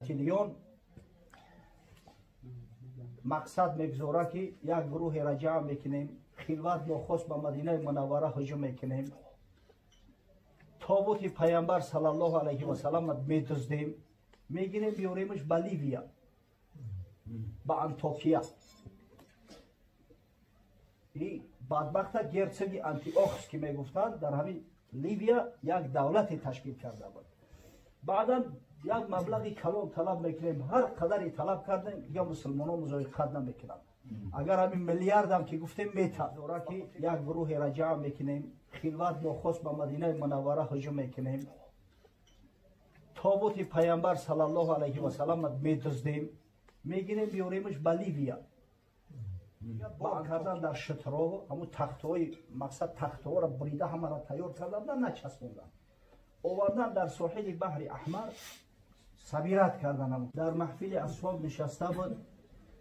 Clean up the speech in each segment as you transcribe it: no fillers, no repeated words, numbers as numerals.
Тилион мақсад мегузорад, ки як гурӯҳеро ҷамъ мекунем, хилват нохост ба Мадинаи Мунаввара ҳуҷум мекунем, тобути Пайғамбар саллаллоҳу алайҳи васаллам медуздем, мегирем, биёремаш ба Ливия, ба Антокия. И бадбахта герцоги Антиохс, ки мегуфтанд, дар ҳамин Ливия як давлате ташкил карда буд. Баъдан як маблағи калон талаб мекунем, ҳар қадаре талаб кардем, дигар мусулмонон музоиқат намекунанд. Агар ҳамин миллиардам ки гуфтем, мета дора, ки як гурӯҳеро ҷамъ мекунем, хилват нохост ба Мадинаи Мунаввара ҳуҷум мекунем, тобути Пайғамбар саллаллоҳу алайҳи васаллам медуздем, мегирем, биёремаш ба Ливия. Бор кардан дар шутро, ҳамун тахтҳои, мақсад, тахтҳоро бурида, ҳамаро тайёр кардан, начаспондан, овардан, дар соҳили баҳри Аҳмар сабират кардан. Дар маҳфили асҳоб нишаста буд.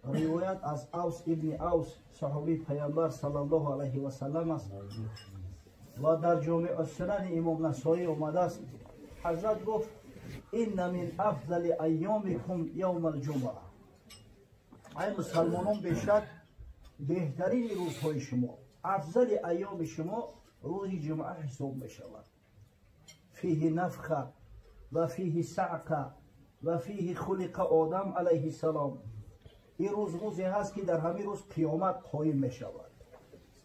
Ривоят аз Авс ибни Авс, саҳобии Пайғамбар саллаллоҳу алайҳи васаллам аст ва дар Ҷомеъ Сунани Имом Насоӣ омадааст. Ҳазрат гуфт: «Инна мин афзали айёмикум явма алҷумъа». Ай мусалмонон, бешак беҳтарини рӯзҳои шумо, афзали айёми шумо рӯзи ҷумъа ҳисоб мешавад. Фиҳи нафха ва фиҳи саъқа ва фиҳи хулиқа Одам алайҳи салом. Ин рӯз рӯзе ҳаст, ки дар ҳамин рӯз қиёмат қоим мешавад.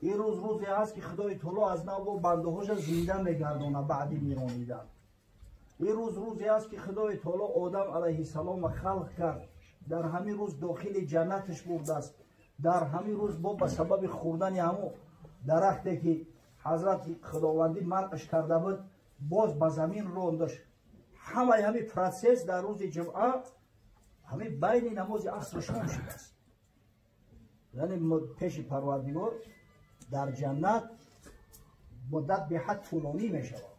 Ин рӯз рӯзе ҳаст, ки Худои Таоло аз нав бо бандаҳоша зинда мегардонад баъди миронидан. Ин рӯз рӯзе аст, ки Худои Таоло Одам алайҳиссаломро халқ кард, дар ҳамин рӯз дохили ҷаннаташ бурдааст. Дар ҳамин рӯз бо ба сабаби хӯрдани ҳамун дарахте, ки ҳазрати Худовандӣ манъш карда буд, боз ба замин рондаш. Ҳамаи ҳамин процесс дар рӯзи ҷумъа, ҳамин байни намози асру шом шудааст. Яъне пеши Парвардигор дар ҷаннат муддат беҳад тӯлонӣ мешавад.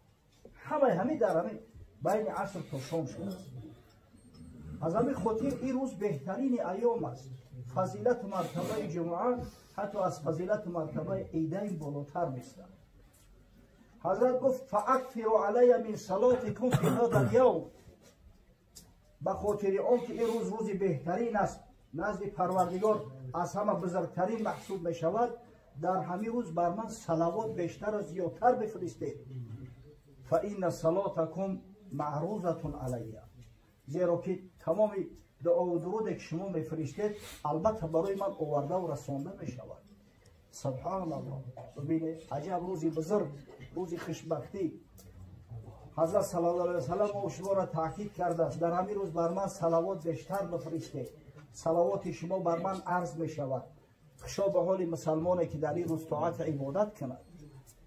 Ҳамаи ҳамин дар ҳамин байни аср то шом шудааст. Аз ҳамин хотир ин рӯз беҳтарини айём аст. Фазилату мартабаи ҷумъа ҳатто аз фазилату мартабаи идайн болотар местад. Ҳазрат гуфт: «Фаакфиру алайя мин салотикум фи ҳада лявм». Ба хотири он ки ин рӯз рӯзи беҳтарин аст, назди Парвардигор аз ҳама бузургтарин маҳсуб мешавад, дар ҳамин рӯз бар ман салавот бештару зиёдтар бифиристед. Фа инна салотакум маърузатун алайя, зеро ки тамоми дуову дуруде, ки шумо мефиристед, албатта барои ман овардаву расонда мешавад. Субҳаналлоҳ! Бибинед, аҷаб рӯзи бузург, рӯзи хушбахтӣ. Ҳазрат саллаллоҳу алайҳи васаллам мо шуморо таъкид кардааст: дар ҳамин рӯз бар ман салавот бештар бифиристед, салавоти шумо бар ман арз мешавад. Хушо ба ҳоли мусалмоне, ки дар ин рӯз тоату ибодат кунад.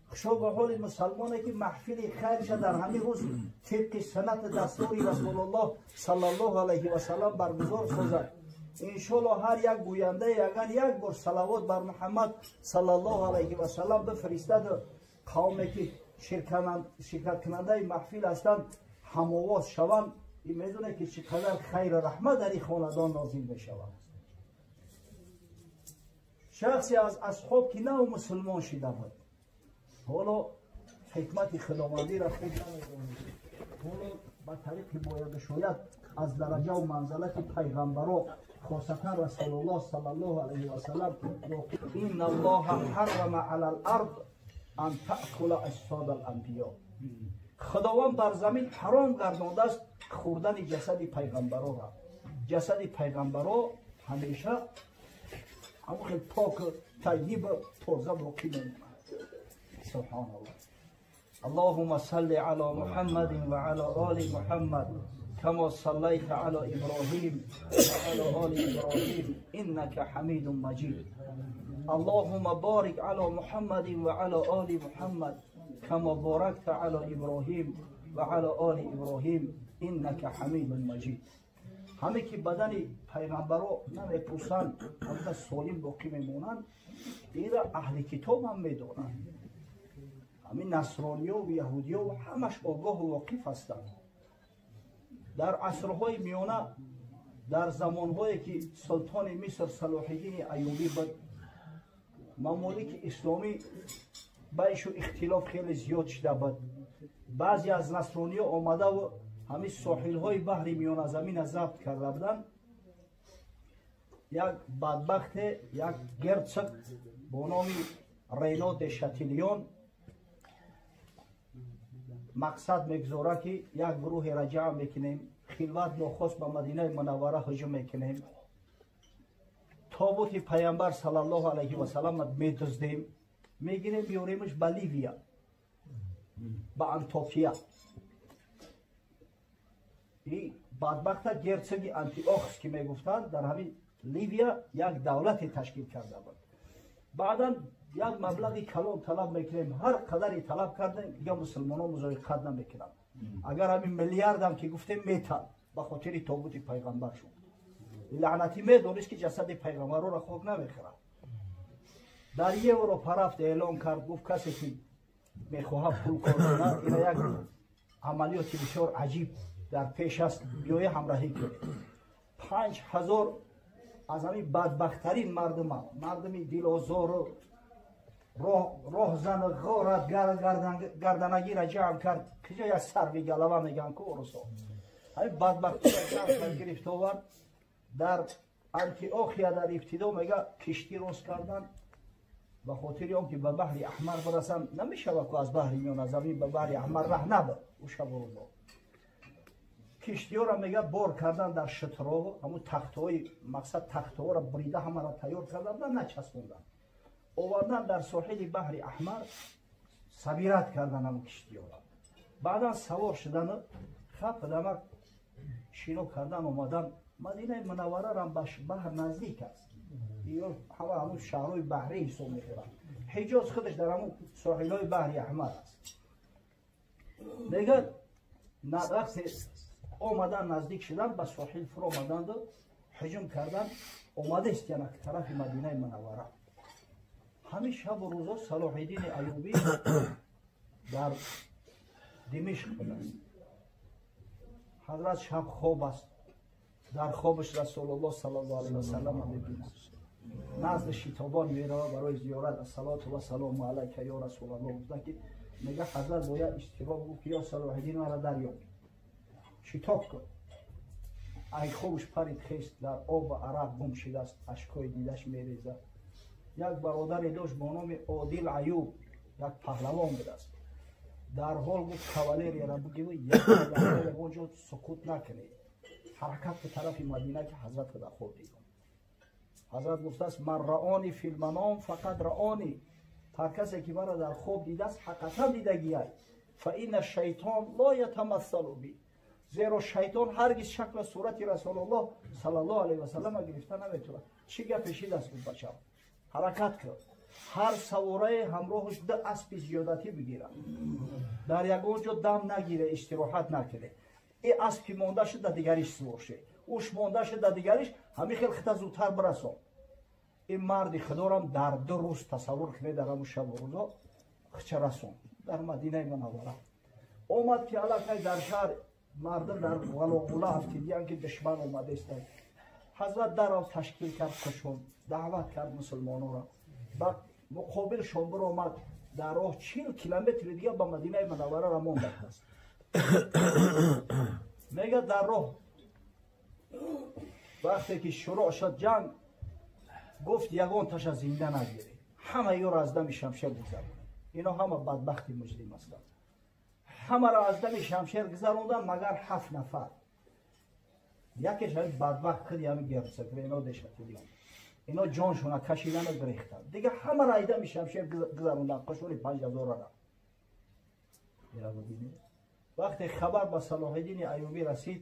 Хушо ба ҳоли мусалмоне, ки маҳфили хайрша дар ҳамин рӯз тибқи суннати дастури Расулуллоҳ саллаллоҳу алайҳи васаллам баргузор созад. Иншоллоҳ, ҳар як гӯяндае агар як бор салавот бар Муҳаммад саллаллоҳу алайҳи васаллам бифиристаду қавме, ки ширкаткунандаи маҳфил ҳастанд, ҳамовоз шаванд, ин медонед, ки чӣ қадар хайру раҳмат дар ин хонадон нозил мешавад. Шахсе аз асҳоб, ки нав мусулмон шида буд, ҳоло ҳикмати худовандиро хуб намедонид, ҳоло ба тариқи бояду шояд аз дараҷаву манзалати пайғамбаро, хосатан Расулуллоҳ саллаллоҳу алайҳи васаллам. «Инна Аллоҳа ҳаррама ала л-ард ан таъкула аҷсода ал-анбиё». Худованд бар замин ҳаром гардондааст хӯрдани ҷасади пайғамбарора. Ҷасади пайғамбаро ҳамеша ҳамон хел поку тайибу тоза боқӣ мемонад. Субҳаналлоҳ! Аллоҳумма салли ала Муҳаммадин ва ала оли Муҳаммад, кама саллайта ала Иброҳим ва ала оли Иброҳим, иннака ҳамидун маҷид. Аллоҳумма борик ала Муҳаммадин ва ала оли Муҳаммад, кама боракта ала Иброҳим ва ала оли Иброҳим, иннака ҳамидун маҷид. Ҳаме ки бадани пайғамбаро намепӯсанд, ҳамда солим боқӣ мемонанд, ира аҳли китоб ҳам медонанд. Ҳамин насрониёву яҳудиёву ҳамаш огоҳу воқиф ҳастанд. Дар асрҳои миёна, дар замонҳое ки султони Миср Салоҳиддини Аюбӣ буд, мамолики исломӣ байшу ихтилоф хеле зиёд шуда буд. Баъзе аз насрониё омадаву ҳамин соҳилҳои баҳри Миёназамина забт карда буданд. Як бадбахте, як герцог бо номи Рено де Шатилион мақсад мегузорад, ки як гурӯҳеро ҷамъ мекунем, хилват нохост ба Мадинаи Мунаввара ҳуҷум мекунем, тобути пайғамбар саллаллоҳу алайҳи васаллам медуздем, мегирем, биёремаш ба Ливия, ба Антокия. И бадбахта герцоги Антиохс ки мегуфтанд, дар ҳамин Ливия як давлате ташкил карда буд. Баъдан як маблағи калон талаб мекунем, ҳар қадаре талаб кардем, дига мусулмонон музоиқат намекунанд. Агар ҳамин миллиардам ки гуфтем, метан ба хотири тобути пайғамбаршон. Лаънатӣ медонист, ки ҷасади пайғамбарро хок намехӯрад. Дар Европа рафт, эълон кард, гуфт: касе ки мехоҳад пул кор кунад, ина як амалиёти бисёр аҷиб дар пеш аст, биёя ҳамроҳӣ кунед. 5000 аз ҳамин бадбахттарин мардума, мардуми дилозору роҳзану ғорат гарданагира ҷамъ кард. Киҷо як сарви галава мегӯянд ку урусо, ҳамин бадбахтиро ҷамъ кард, гирифт, овард дар Антиохия. Дар ибтидо, мега, киштӣ рост кардан ба хотири он ки ба баҳри Аҳмар бирасанд. Намешавад ку аз баҳри Миёназамин ба баҳри Аҳмар раҳ набуд ӯ шабу рӯзо. Киштиёро, мега, бор кардан дар шутро, ҳамун тахтҳои мақсад тахтҳоро бурида, ҳамаро тайёр карда будан, начаспондан, овардан дар соҳили баҳри Аҳмар, собирать кардан ҳамун киштиёро. Баъдан савор шудану хапдамак шино кардан, омадан Мадинаи Мунавварарам ба баҳр наздик аст. Ё ҳама ҳамун шаҳрҳои баҳрӣ ҳисоб мехӯранд. Ҳиҷоз худаш дар ҳамун соҳилҳои баҳри Аҳмар аст. Мегӯяд, вақте омадан, наздик шудан ба соҳил, фуромаданду ҳуҷум кардан, омадааст яна тарафи Мадинаи Мунаввара. Ҳамин шабу рӯзо Салоҳиддини Аюбӣ дар Димишқ будааст. Ҳазрат шаб хоб аст. Дар хобаш Расулуллоҳ саллаллоҳу алайҳи васаллам мебинад. Назди шитобон мерава барои зиёрат. Ассалоту вассалому алайка ё Расулаллоҳ гуфта, ки мега, ҳазрат бо як изтироб гуфт, ки ё Салоҳиддин, мара дарёб, шитоб кун. Ай хобаш парид, хест, дар обу арақ гум шудааст, ашкҳои дидаш мерезад. Як бародаре дошт бо номи Одил Аюб, як паҳлавон будааст. Дар ҳол гуфт: кавалерияра бигиру, ягон ҷо сукут накунед, ҳаракат ба тарафи Мадина, ки ҳазрат дар хоб дидам. Ҳазрат гуфтааст: ман раони филманом фақат раони, ҳар касе ки маро дар хоб дидааст, ҳақиқатан дидагиай. Фа инна шайтон ло ятамассалу би, зеро шайтон ҳаргиз шакла сурати Расулуллоҳ саллаллоҳу алайҳи васаллама гирифта наметавонад. Чӣ гапе шидааст? Гуфт: бачам, ҳаракат кун, ҳар саворае ҳамроҳаш ду аспи зиёдатӣ бигирад, дар ягон ҷо дам нагире, истироҳат накуне. И асп ки монда шуд, дар дигариш сувор ше, уш монда шуд, дар дигариш, ҳамин хел хита зудтар бирасон. Ин марди худорам дар 2 рӯз, тасаввур кунед, дар ҳамун шабу рӯзо хича расон дар Мадинаи Мунаввара. Омад, ки аллакай дар шаҳр мардум дар ғалоғула ҳафтидиян, ки душман омадеста. Ҳазрат дарав ташкил кард қушун, даъват кард мусулмононро, ба муқобилшон биромад. Дар роҳ 40 километри дига ба Мадинаи Мунаввара монда аст. Мега, дар роҳ вақте ки шурӯъ шуд ҷанг, гуфт: ягон таша зинда нагиред, ҳама ёро аз дами шамшер гузаронед, ино ҳама бадбахти муҷрим ҳастанд. Ҳамаро аз дами шамшер гузаронданд, магар ҳафт нафар. Якеш ҳамин бадбахт худи ҳамин герцог Рено де Шатилион. Ино ҷоншона кашидану гирехтанд, дига ҳамаро аз дами шамшер гузаронданд, қушуни 5000-ара. Вақте хабар ба Салоҳиддини Аюбӣ расид,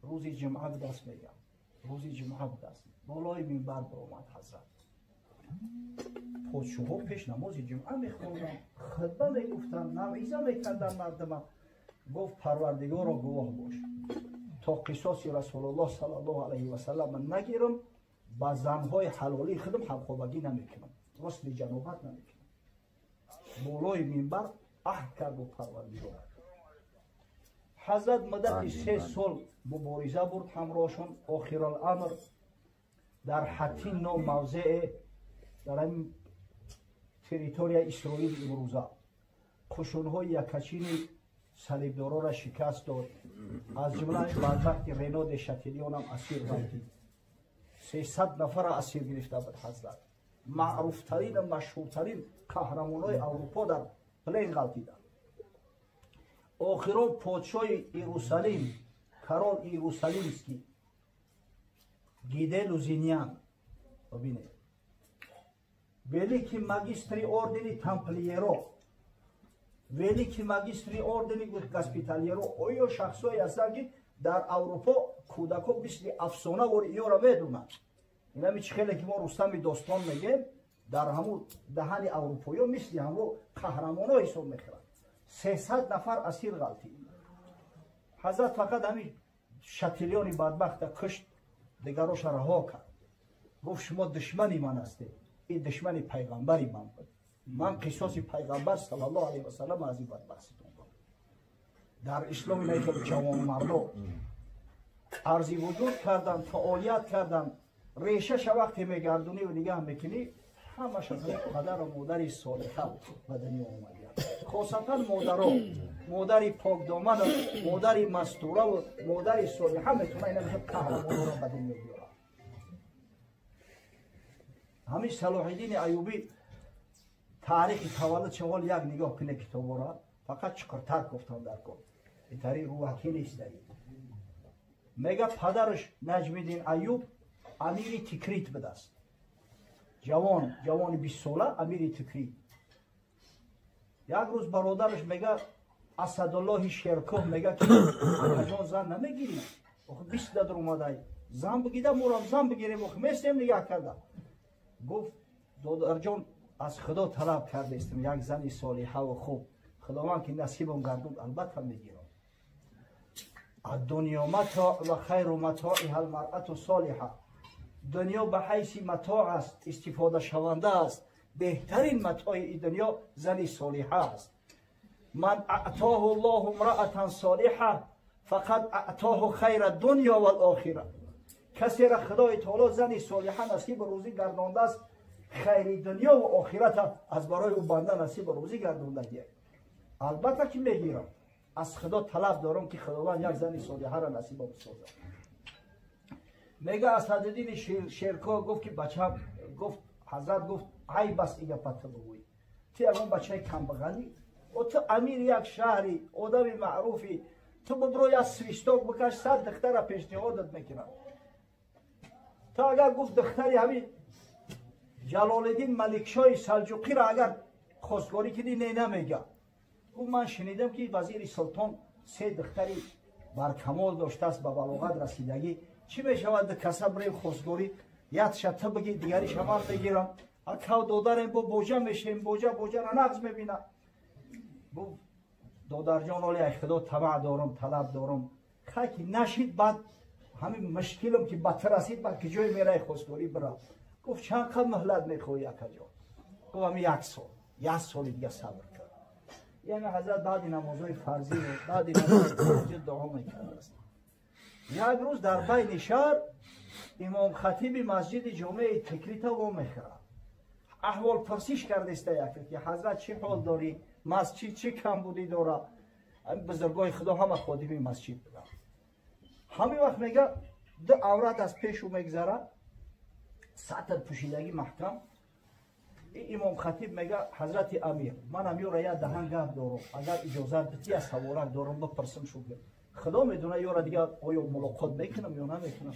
рӯзи ҷумъа будаст, мегам, рӯзи ҷумъа будаст, болои минбар баромад ҳазрат. Подшоҳҳо пеш намози ҷумъа мехонданд, хутба мегуфтанд, мавъиза мекарданд мардума. Гуфт: парвардигоро, гувоҳ бош, то қисоси Расулуллоҳ саллаллоҳу алайҳи васаллам нагирам, ба занҳои ҳалолии худам ҳамхобагӣ намекунам, ғусли ҷанобат намекунам. Болои минбар аҳд кард бо Парвардигор. Ҳазрат муддати 3 сол мубориза бурд ҳамроҳшон. Охируламр дар Ҳаттин ном мавзее дар ҳамин территорияи Исроили имрӯза қушунҳои якачини Салибдорора шикаст дод. Аз ҷумла бадбахти Рено де Шатилионам асир ғалтид. 300 нафара асир гирифта буд ҳазрат. Маъруфтарин ва машҳуртарин қаҳрамонои Аврупо дар плен ғалтиданд. Охирон подшоҳи Иерусалим, король Иерусалимский, Гиде Лузиньян, бибинед, великий магистри ордени тамплиеро, великий магистри ордени госпитальеро, оё шахсое ҳастанд, ки дар Аврупо кӯдако мисли афсона вори иёро медонанд. Инами чӣ хеле ки мо Рустами достон мегем, дар ҳамун даҳани аврупоиё мисли ҳамо қаҳрамоно ҳисоб мехӯранд. 300 нафар асир ғалтид. Ҳазрат фақат ҳамин Шатилёни бадбахта кушт, дигароша раҳо кард. Гуфт: шумо душмани ман ҳастед, ин душмани пайғамбари ман буд. Ман қисоси пайғамбар саллаллоҳу алайҳи васаллам аз ин бадбахтитон буд. Дар ислом инаи ҷавонмардо арзи вуҷуд кардан, фаъолият кардан, решаша вақте мегардонӣ ва нигаҳ мекунӣ, ҳамаш аз падару модари солиҳа ба дунё омадиянд. Хосатан модаро, модари покдоману модари мастураву модари солиҳа метавона ина қаҳрамонро ба дунё биёрад. Ҳамин Салоҳиддини Аюбӣ таърихи таваллуд ҳол як нигоҳ куне китобора, фақат чуқуртар гуфтам дар кор. Итари рӯҳакӣ нест дар ин. Мега падараш Наҷмиддин Аюб амири Тикрит будааст. Ҷавон, ҷавони 20 сола амири Тикрит. Як рӯз бародараш мега Асадуллоҳи Шеркӯҳ мега, ки акаҷон, зан намегирӣ? Охи 20 дадар омадай. Зан бигида, морам зан бигирем, охи местем нигаҳ карда. Гуфт: додарҷон, аз Худо талаб кардаистам як зани солиҳаву хуб. Худованд ки насибам гардуд, албатта мегирам. Аддунё матоъ ва хайру матоиҳа алмаръату солиҳа. Дунё ба ҳайси матоъ аст, истифодашаванда аст. Беҳтарин матои и дунё зани солиҳа аст. Ман аътоҳу ллоҳу имраатан солиҳа фақад аътоҳу хайра дунё валохира. Касера Худои таоло зани солиҳа насибу рӯзӣ гардондааст, хайри дунё ва охирата аз барои ӯ банда насибу рӯзӣ гардондагия. Албатта ки мегирам. Аз Худо талаб дорам, ки Худованд як зани солиҳаро насиба бисозад. Мега Асадиддини Шерко гуфт, ки бача, гуфт, ҳазрат гуфт: айб аст и гапата бигӯӣ. Ту ягон бачаи камбағалӣ? О, ту амири як шаҳри, одами маъруфӣ. Ту бибро як свисток бикаш, 100 духтара пешниҳодат мекунад. Ту агар, гуфт, духтари ҳамин Ҷалолиддин Маликшоҳи Салҷуқиро агар хостгорӣ кунӣ, не намега. Гуфт: ман шунидам, ки вазири султон се духтари баркамол доштааст, ба балоғат расидагӣ. Чӣ мешавад, каса бирем хостгорӣ, якша ту бигӣ, дигариша ман бигирам. Акав додарем, бо боҷа мешем, боҷа боҷара нағз мебина. Гуфт: додарҷон, оли ай Худо тамаъ дорам, талаб дорам. Хай, ки нашид, баъд ҳамин мушкилам ки ба ту расид, баъд ки ҷое мерай хостгорӣ бирав. Гуфт: чанд қад муҳлат мехоҳӣ, акаҷон? Гуфт: ҳамин як сол, як соли дига сабр кард. Яъне ҳазрат баъди намозҳои фарзӣ, баъди намози дуо мекардааст. Як рӯз дар байни шаҳр имомхатиби масҷиди ҷомеи Тикрита вомехӯрад. Аҳволпурсиш кардаиста яке, ки ҳазрат, чӣ ҳол дорӣ, масҷид чӣ камбудӣ дора? Бузургои Худо ҳама ходими масҷид буданд. Ҳамин вақт мега ду аврат аз пешу мегзарад, сатр пӯшидагӣ маҳкам. Имомхатиб мега: ҳазрати амир, манам ёра як даҳан гап дорам, агар иҷозат битӣ, аз саворак дорам бипурсам. Шукр, Худо медона, ёра дига оё мулоқот мекунам ё намекунам.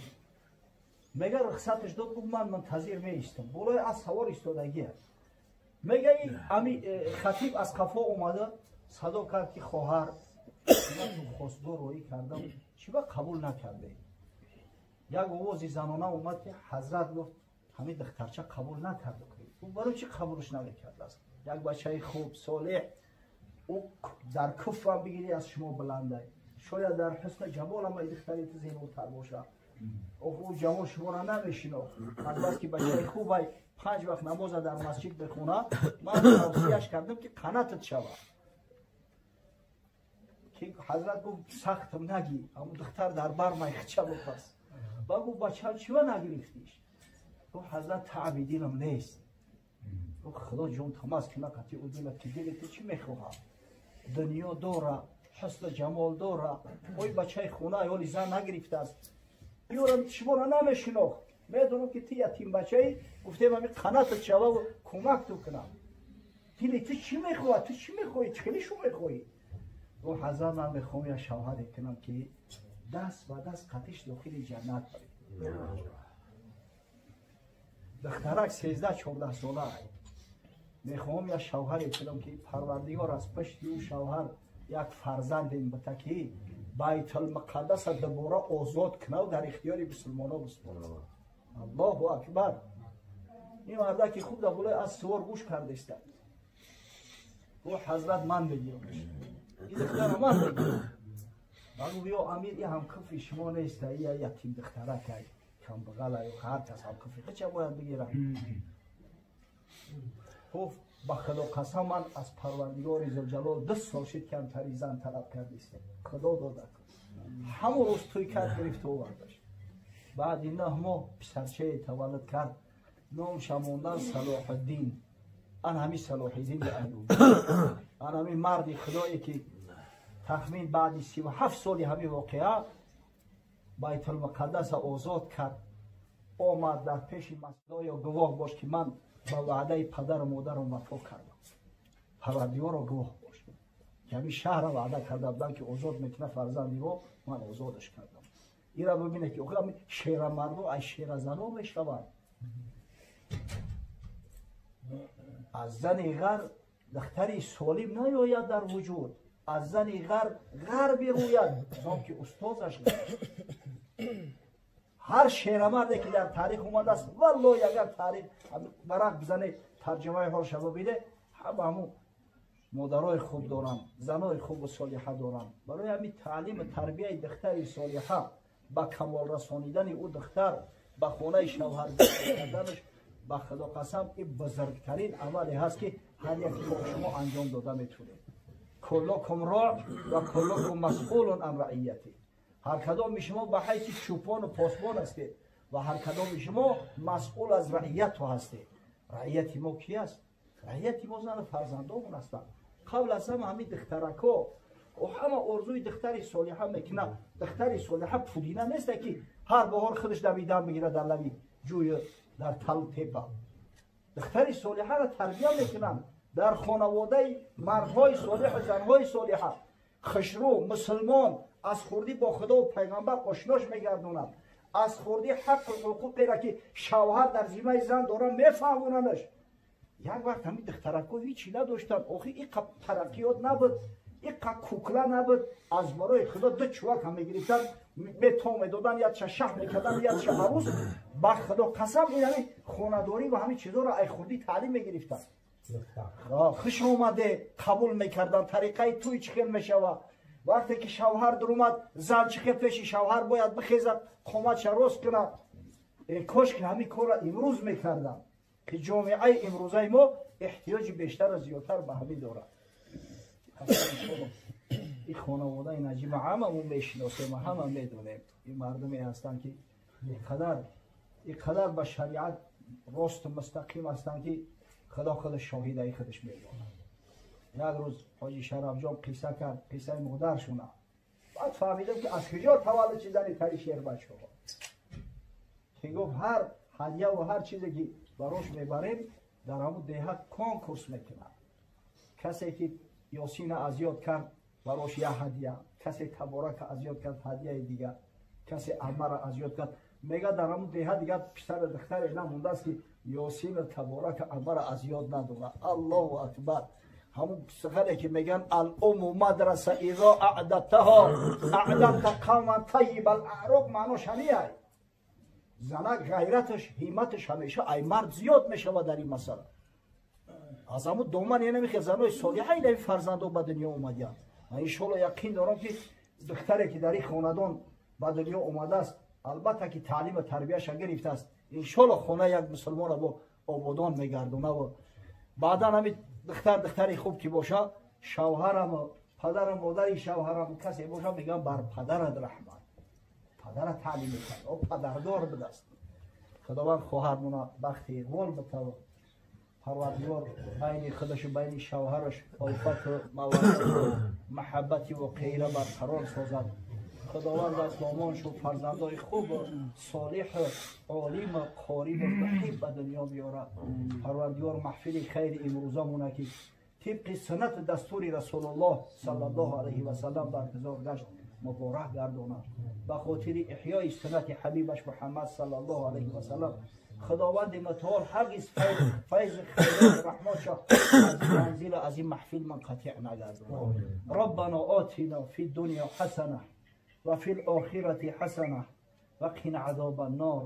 Мега рухсаташ дод, гуфт: ман мунтазир меистам. Болои аз савор истодагия. Мега ами хатиб аз қафо омада садо кард, ки хоҳар, хостгор роӣ кардам, чӣ ба қабул накарде? Як овози занона омад, ки ҳазрат, гуфт, ҳамин духтарча қабул накард. Барои чӣ қабулш намекардааст? Як бачаи хуб, солеҳ, ӯ дар куфрам бигирӣ аз шумо баландай, шояд дар ҳусни ҷамолам ай духтари ту зеботар бошад. Ӯ ҷавон шуморо намешинохт. Азбаски бачаи хубай, панҷ вақт намоза дар масҷид бихонад, ман тавсияш кардам, ки қанатат шавад. Ки ҳазрат гуфт: сахтам нагӣ, аммо духтар дар бар майхча бупас. Ба гуфт: бачаам, чива нагирифтиш? Гуфт: ҳазрат, таъби дилам нест. Гуфт: Худо ҷон тамаз кина қати ӯ дила, ки дили ту чӣ мехоҳад? Дунё дора. ҳусну ҷамол дора, ой бачаи хона ёли зан нагирифтааст. Ёра шуморо намешинохт. Медонам ки ту ятим бачаи, гуфтем ҳами қанатат шававу кӯмак ту кунам. Дили ту чӣ мехоҳад? Ту чӣ мехоҳӣ? Чӣ хеле шу мехоҳӣ? Гуфт ҳазрат ман мехоҳам як шавҳаре кунам ки даст ба даст қатиш дохили ҷаннат барем. Духтарак 13-14 сола. Мехоҳам як шавҳаре кунам ки Парвардигор аз пашти ӯ шавҳар як фарзандем бита ки Байтулмуқаддаса дубора озод кунаву дар ихтиёри мусулмонҳо биспорад. Аллоҳу акбар. Ин мардаки хуб дар болои аз сувор гӯш кардеста. Гуфт ҳазрат ман мегирамаш. Ин духтара ман мегирам. Ба гуфт ё амир ин ҳамкуфи шумо неста, ин як ятим духтарак ай, камбағал ай, ҳар кас ҳамкуфи худша бояд бигирад. Гуфт ба Худо қасам ман аз Парвардигори Зулҷалол 2 сол шид камтари зан талаб кардистем. Худо дода. Ҳамон рӯз тӯй кард гирифту овардаш. Баъди 9 моҳ писарчае таваллуд кард. Номша мондан Салоҳиддин. Ан ҳами Салоҳиддини Аюбӣ. Ан ҳами марди Худое ки тахмин баъди 37 соли ҳами воқеа Байтулмуқаддаса озод кард. Омад дар пеши масҷидоё гувоҳ бош ки ман ба ваъдаи падару модарам вафо кардам. Парвардигоро гувоҳ бош. Ки ҳамин шаҳрро ваъда карда будам ки озод мекунад фарзанди мо, ман озодаш кардам. Ира бибинед ки охир ҳамин шерамардо аз шеразано мешаванд. Аз зани ғар духтари солим наёяд дар вуҷуд. Аз зани ғар ғар берӯяд, зон ки устозаш ғар. Ҳар шерамарде ки дар таърих омадааст, валлоҳи агар таърих варақ бизане тарҷумаи ҳолша бибине, ҳама ҳамун модарои хуб доранд, занои хубу солиҳа доранд. Барои ҳамин таълиму тарбияи духтари солиҳа, ба камол расонидани ӯ духтар, ба хонаи шавҳар карданаш, ба Худо қасам ин бузургтарин амале ҳаст ки ҳар яке мо шумо анҷом дода метавонем. Куллукум роъ ва куллукум масъулун ан раъияти. Ҳар кадоми шумо ба ҳайси чӯпону посбон ҳастед ва ҳар кадоми шумо масъул аз раъияту ҳастед. Раъияти мо ки аст? Раъияти мо зану фарзандомон ҳастанд. Қабл аз ҳама ҳамин духтаракҳо ҳама орзуи духтари солиҳа мекунад. Духтари солиҳа пулина неста ки ҳар баҳор худаш давидан бигирад дар лаби ҷӯй дар талу тепа. Духтари солиҳаро тарбия мекунанд дар хонаводаи мардҳои солиҳу занҳои солиҳа. Хушрӯ мусулмон аз хурдӣ бо Худову пайғамбар ошнош мегардонад. Аз хурдӣ ҳаққу ҳуқуқеро ки шавҳар дар зиммаи зан дорад мефаҳмонадаш. Як вақт ҳамин духтаракҳо ҳичи надоштанд. Охир иқа тараққиёт набуд, иқа кукла набуд. Аз барои Худо 2 чувак ҳам мегирифтанд, метон медоданд, якша шаҳ мекарданд, якша арӯс. Ба Худо қасам ин ҳамин хонадорӣ ва ҳамин чизоро ай хурдӣ таълим мегирифтанд. Хуш омаде қабул мекарданд, тариқаи тӯй чӣ хел мешавад. Вақте ки шавҳар даромад, зан чӣ хел пеши шавҳар бояд бихезад, қоматша рост кунад. Кош ки ҳамин корро имрӯз мекарданд, ки ҷомеаи имрӯзаи мо эҳтиёҷи бештару зиёдтар ба ҳамин дорад. Ин хонаводаи наҷиба ҳамамон мешиносем ва ҳама медонем. Ин мардуме ҳастанд ки инқадар ба шариат росту мустақим ҳастанд ки Худо худаш шоҳидаи худаш медонад. Як рӯз ҳоҷи Шарафҷон қисса кард, қиссаи модаршуна. Баъд фаҳмидам ки аз куҷо таваллуд шидани тари шербачаҳо. Ки гуфт ҳар ҳадя ва ҳар чизе ки барош мебарем дар ҳамун деҳа конкурс мекунад. Касе ки Ёсина аз ёд кард барош як ҳадя, касе Таборака аз ёд кард ҳадияи дигар, касе Амара аз ёд кард. Мега дар ҳамун деҳа дигар писару духтаре намондааст ки Ёсина, Таборака, Амара аз ёд надорад. Аллоҳу акбар. Ҳамун сухане ки мегӯянд ал-умму мадраса изо аъдадтаҳо аъдадта қавман тайиба ал-аъроқ, маънош ҳамин. Занак ғайраташ, ҳимматаш ҳамеша ай мард зиёд мешавад дар ин масъала. Аз ҳамун доман яъне мехел занои солиҳа илави фарзандо ба дунё омадиянд. Ман иншоалло яқин дорам ки духтаре ки дар ин хонадон ба дунё омадааст, албатта ки таълиму тарбияша гирифтааст, иншоалло хона як мусулмонро бо ободон мегардонад. Баъдан ҳамин духтар духтари хуб ки боша, шавҳарам, падарам, модари шавҳарам касе боша, мегӯям бар падарат раҳмат. Падара таълим мекард, о падардор будааст. Худованд хоҳармона бахти иқбол битавад. Парвардигор байни худашу байни шавҳараш улфату маваддату маҳаббати воқеиро барқарор созад. Худованд аз домоншу фарзандои хубу солиҳу олиму қориву муҳиб ба дунё биёрад. Парвардигор маҳфили хайри имрӯзамона, ки тибқи суннату дастури Расулуллоҳ саллаллоҳу алайҳи васаллам баргузор гашт, муборак гардонад. Ба хотири иҳёи суннати ҳабибаш Муҳаммад саллаллоҳу алайҳи васаллам Худованди мутаол ҳаргиз файзи хайрот раҳматша аз ин манзилу аз ин маҳфил منقطع нагардонад. ربنا آتنا في الدنيا حسنة وفي الآخرة حسنة وقنا عذاب النار.